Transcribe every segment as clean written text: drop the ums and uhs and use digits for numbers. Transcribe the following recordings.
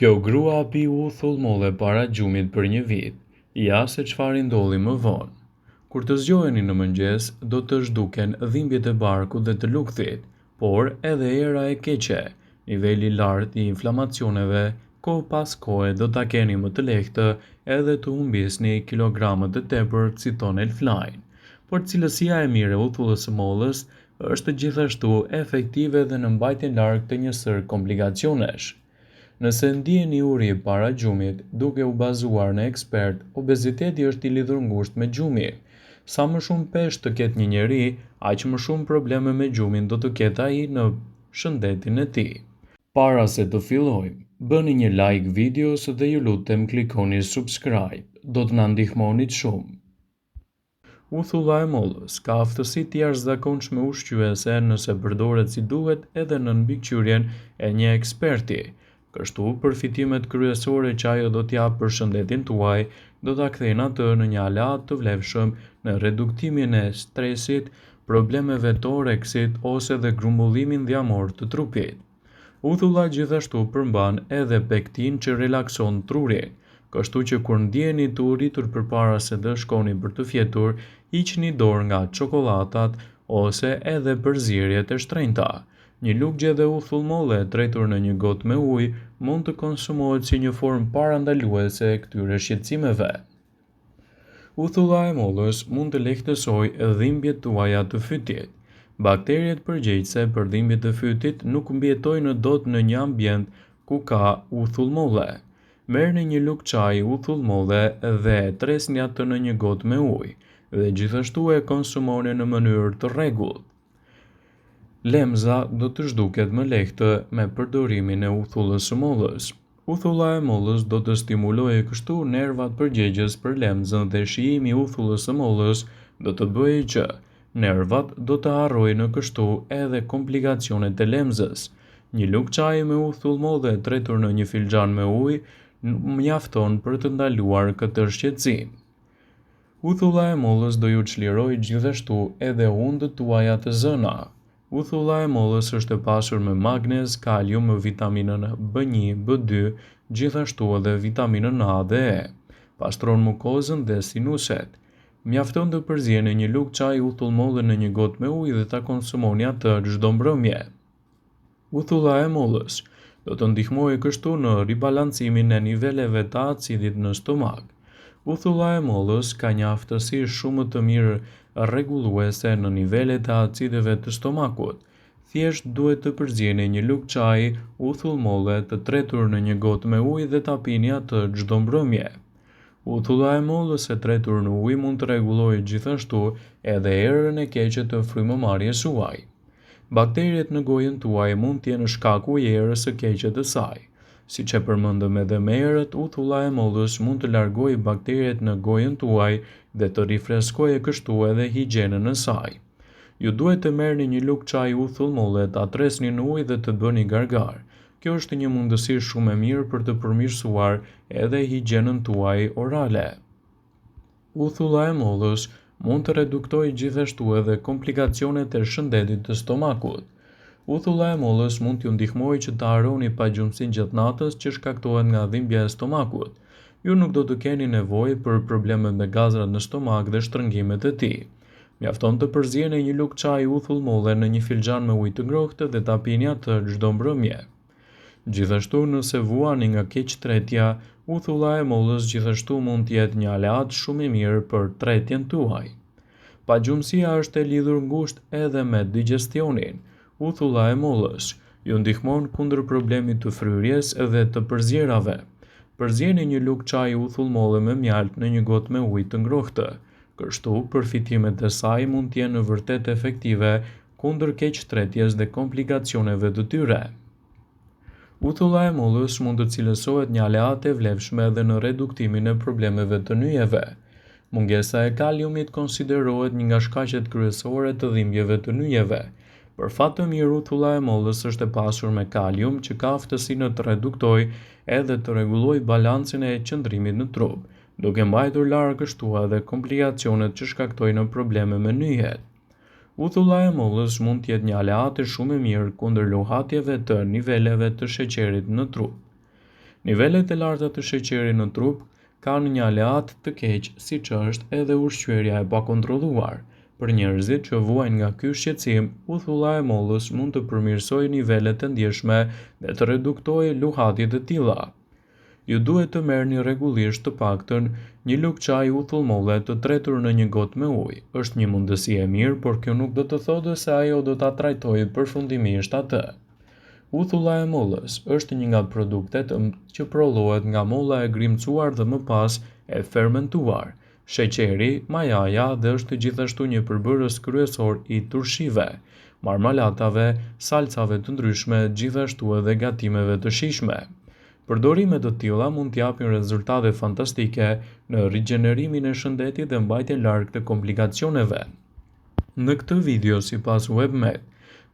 Kjo grua piu uthull molle para gjumit për një vit, ja se çfarë i ndodhi më vonë. Kur të zgjoheni në mëngjes, do të zhduken dhimbjet e barkut dhe të lukthit, por edhe era e keqe, niveli i lartë i inflamacioneve, kohë pas kohe do ta keni më të lehtë edhe të humbisni kilogramët e tepërt, citon Elfline. Por cilësia e mirë e uthullës së mollës është gjithashtu efektive dhe në mbajtjen larg të një sërë komplikacionesh. Nëse ndieni uri para gjumit, duke u bazuar në ekspertë, obeziteti është i lidhur ngushtë me gjumin. Sa më shumë peshë të ketë një njeri, aq më shumë probleme me gjumin do të ketë ai në shëndetin e tij. Para se të fillojmë, bëni një like videos dhe ju lutem klikoni subscribe, do të na ndihmonit shumë. Uthulla e mollës ka aftësi të jashtëzakonshme ushqyese nëse përdoret si duhet edhe nën mbikëqyrjen e një eksperti. Kështu, përfitimet kryesore që ajo do të japë për shëndetin tuaj do ta kthejnë atë në një aleat të vlefshëm në reduktimin e stresit, problemeve të oreksit ose dhe grumbullimin dhjamor të trupit. Uthulla gjithashtu përmban edhe pektinë që relakson trurin, kështu që kur ndiheni të uritur përpara se të shkoni për të fjetur, hiqni dorë nga çokollatat ose edhe përzierjet e shtrenjta. Një lugë gjedhe uthull molle e tretur në një gotë me ujë mund të konsumohet si një formë parandaluese e këtyre shqetësimeve. Uthulla e mollës mund të lehtësojë dhimbjet tuaja të fytit. Bakteriet përgjegjëse për dhimbjet e fytit nuk mbijetojnë dot në një ambient ku ka uthull molle. Merrni një lugë çaji uthull molle dhe e tresni atë në një gotë me ujë dhe gjithashtu e konsumoni në mënyrë të rregullt. Lemza do të zhduket më lehtë me përdorimin e uthullës së mollës. Uthulla e mollës do të stimulojë kështu nervat përgjegjës për lemzën dhe shijimi i uthullës së mollës do të bëjë që nervat do të harrojnë kështu edhe komplikacionet e lemzës. Një lugë çaji me uthull molle e tretur në një filxhan me ujë mjafton për të ndaluar këtë shqetësim. Uthulla e mollës do ju çlirojë gjithashtu edhe hundët tuaja të zëna. Uthulla e mollës është e pasur me magnez, kalium, vitaminën B1, B2, gjithashtu edhe vitaminën A dhe E. Pastron mukozën dhe sinuset. Mjafton të përzieni një lugë çaji uthull molle në një gotë me ujë dhe ta konsumoni atë çdo mbrëmje. Uthulla e mollës do të ndihmojë kështu në ribalancimin e niveleve të acidit në stomak. Uthulla e mollës ka një aftësi shumë të mirë rregulluese në nivelet e acideve të stomakut. Thjesht duhet të përzieni një lugë çaji uthull molle të tretur në një gotë me ujë dhe ta pini atë çdo mbrëmje. Uthulla e mollës e tretur në ujë mund të rregullojë gjithashtu edhe erën e keqe të frymëmarrjes suaj. Bakteriet në gojën tuaj mund të jenë shkaku i erës së keqe të saj. Siç e përmendëm edhe më herët, uthulla e mollës mund të largojë bakteriet në gojën tuaj dhe të rifreskojë kështu edhe higjienën e saj. Ju duhet të merrni një lugë çaji uthull molle, ta tresni në ujë dhe të bëni gargarë. Kjo është një mundësi shumë e mirë për të përmirësuar edhe higjienën tuaj orale. Uthulla e mollës mund të reduktojë gjithashtu edhe komplikacionet e shëndetit të stomakut. Uthulla e mollës mund t'ju ndihmojë që të harroni pagjumësinë gjatë natës që shkaktohet nga dhimbja e stomakut. Ju nuk do të keni nevojë për problemet me gazrat në stomak dhe shtrëngimet e tij. Mjafton të përzieni një lugë çaji uthull molle në një filxhan me ujë të ngrohtë dhe ta pini atë çdo mbrëmje. Gjithashtu, nëse vuani nga keqtretja, uthulla e mollës gjithashtu mund të jetë një aleat shumë i mirë për tretjen tuaj. Pagjumësia është e lidhur ngushtë edhe me digjestionin. Uthulla e mollës ju ndihmon kundër problemit të fryrjes dhe të përzierave. Përzieni një lugë çaji uthull molle me mjaltë në një gotë me ujë të ngrohtë. Kështu, përfitimet e saj mund të jenë vërtet efektive kundër keqtretjes dhe komplikacioneve të tyre. Uthulla e mollës mund të cilësohet një aleate e vlefshme edhe në reduktimin e problemeve të nyjeve. Mungesa e kaliumit konsiderohet një nga shkaqet kryesore të dhimbjeve të nyjeve. Për fat të mirë, uthulla e mollës është e pasur me kalium që ka aftësinë të reduktojë edhe të rregullojë balancin e qëndrimit në trup, duke mbajtur larg kështu edhe komplikacionet që shkaktojnë probleme me nyjet. Uthulla e mollës mund të jetë një aleate shumë e mirë kundër luhatjeve të niveleve të sheqerit në trup. Nivelet e larta të sheqerit në trup kanë një aleat të keq siç është edhe ushqyerja e pakontrolluar. Për njerëzit që vuajnë nga ky shqetësim, uthulla e mollës mund të përmirësojë nivelet e ndjeshme dhe të reduktojë luhatjet e tilla. Ju duhet të merrni rregullisht të paktën një lugë çaji uthull molle të tretur në një gotë me ujë. Është një mundësi e mirë, por kjo nuk do të thotë se ajo do ta trajtojë përfundimisht atë. Uthulla e mollës është një nga produktet që prodhohet nga molla e grimcuar dhe më pas e fermentuar. Sheqeri, majaja dhe është gjithashtu një përbërës kryesor i turshive, marmalatave, salcave të ndryshme, gjithashtu edhe gatimeve të shijshme. Përdorime të tilla mund të japin rezultate fantastike në rigjenerimin e shëndetit dhe mbajtjen larg të komplikacioneve. Në këtë video, sipas WebMed,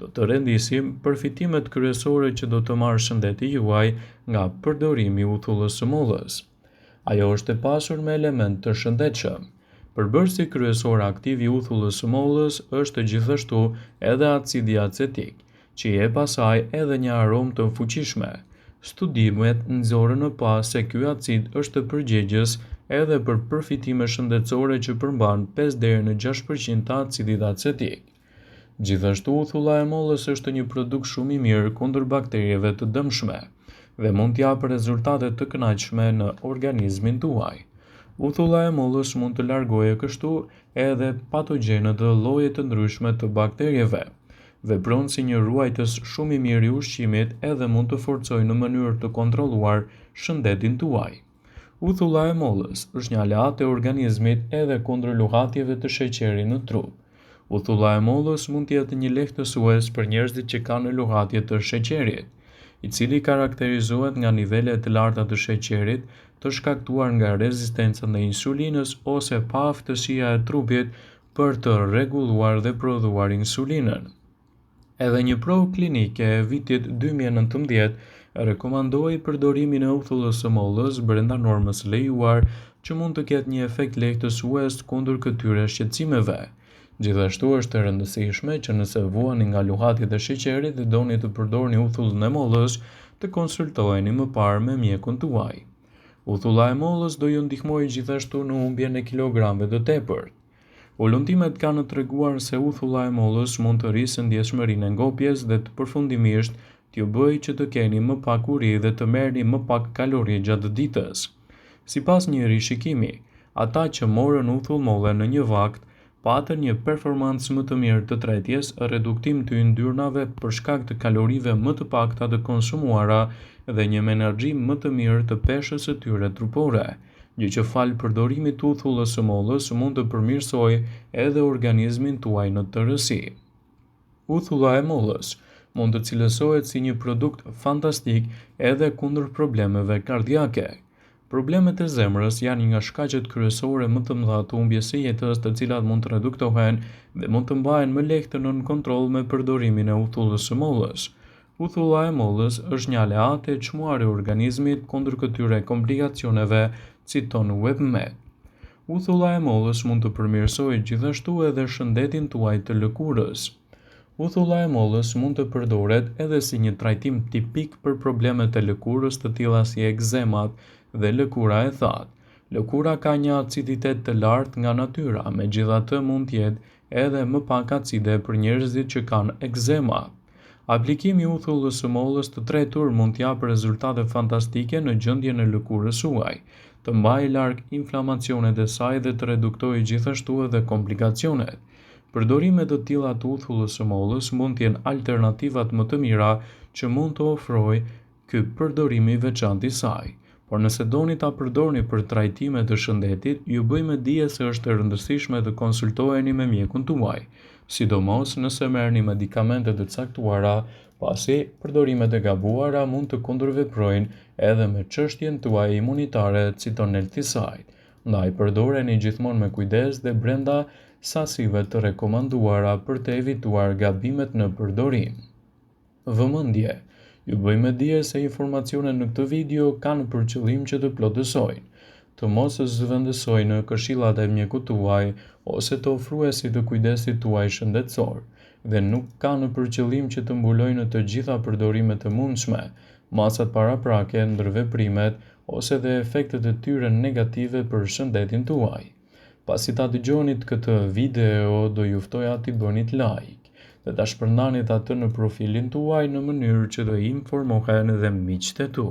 do të rendisim përfitimet kryesore që do të marrë shëndeti juaj nga përdorimi i uthullës së mollës. Ajo është e pasur me elementë të shëndetshëm. Përbërësi kryesor aktiv i uthullës së mollës është gjithashtu edhe acidi acetik, që i jep asaj edhe një aromë të fuqishme. Studimet nxorën në pah se ky acid është përgjegjës edhe për përfitime shëndetësore që përmban 5 deri në 6% të acidit acetik. Gjithashtu uthulla e mollës është një produkt shumë i mirë kundër bakterieve të dëmshme dhe mund të japë rezultate të kënaqshme në organizmin tuaj. Uthulla e mollës mund të largojë kështu edhe patogjenët dhe lloje të ndryshme të bakterieve. Vepron si një ruajtës shumë i mirë i ushqimit edhe mund të forcojë në mënyrë të kontrolluar shëndetin tuaj. Uthulla e mollës është një aleate e organizmit edhe kundër luhatjeve të sheqerit në trup. Uthulla e mollës mund të jetë një lehtësues për njerëzit që kanë luhatje të sheqerit, i cili karakterizohet nga nivele të larta të sheqerit të shkaktuar nga rezistenca ndaj insulinës ose paaftësia e trupit për të rregulluar dhe prodhuar insulinën. Edhe një provë klinike e vitit 2019 rekomandoi përdorimin e uthullës së mollës brenda normës së lejuar që mund të ketë një efekt lehtësues kundër këtyre shqetësimeve. Gjithashtu është e rëndësishme që nëse vuani nga luhatjet e sheqerit dhe doni të përdorni uthullën e mollës, të konsultoheni më parë me mjekun tuaj. Uthulla e mollës do ju ndihmojë gjithashtu në humbjen e kilogramëve të tepërt. Hulumtimet kanë treguar se uthulla e mollës mund të rrisë ndjeshmërinë e ngopjes dhe të përfundimisht t'ju bëjë që të keni më pak uri dhe të merrni më pak kalori gjatë ditës. Sipas një rishikimi, ata që morën uthull molle në një vakt patën një performancë më të mirë të tretjes, reduktim të yndyrnave për shkak të kalorive më të pakta të konsumuara dhe një menaxhim më të mirë të peshës së tyre trupore, gjë që falë përdorimit të uthullës së mollës mund të përmirësojë edhe organizmin tuaj në tërësi. Uthulla e mollës mund të cilësohet si një produkt fantastik edhe kundër problemeve kardiake. Problemet e zemrës janë një nga shkaqet kryesore më të mëdha të humbjes së jetës, të cilat mund të reduktohen dhe mund të mbahen më lehtë nën kontroll me përdorimin e uthullës së mollës. Uthulla e mollës është një aleate e çmuar e organizmit kundër këtyre komplikacioneve, citon WebMed. Uthulla e mollës mund të përmirësojë gjithashtu edhe shëndetin tuaj të lëkurës. Uthulla e mollës mund të përdoret edhe si një trajtim tipik për problemet e lëkurës të tilla si ekzemat dhe lëkura e thatë. Lëkura ka një aciditet të lartë nga natyra, megjithatë mund të jetë edhe më pak acide për njerëzit që kanë ekzema. Aplikimi i uthullës së mollës të tretur mund të japë rezultate fantastike në gjendjen e lëkurës suaj, të mbajë larg inflamacionet e saj dhe të reduktojë gjithashtu edhe komplikacionet. Përdorime të tilla të uthullës së mollës mund të jenë alternativat më të mira që mund të ofrojë ky përdorim i veçantë i saj. Por nëse doni ta përdorni për trajtime të shëndetit, ju bëj me dije se është e rëndësishme të konsultoheni me mjekun tuaj, sidomos nëse merrni medikamente të caktuara, pasi përdorimet e gabuara mund të kundërveprojnë edhe me çështjen tuaj imunitare, citon Healthysite. Ndaj përdoreni gjithmonë me kujdes dhe brenda sasive të rekomanduara për të evituar gabimet në përdorim. Vëmendje! Ju bëj me dije se informacionet në këtë video kanë për qëllim që të plotësojnë, të mos zëvendësojnë këshillat e mjekut tuaj ose të ofruesit të kujdesit tuaj shëndetësor dhe nuk kanë për qëllim që të mbulojnë të gjitha përdorimet e mundshme. masat paraprake, ndërveprimet ose dhe efektet e tyre negative për shëndetin tuaj. Pasi ta dëgjonit këtë video, do ju ftoja t'i bënit like dhe ta shpërndanit atë në profilin tuaj në mënyrë që të informohen dhe miqtë e tu.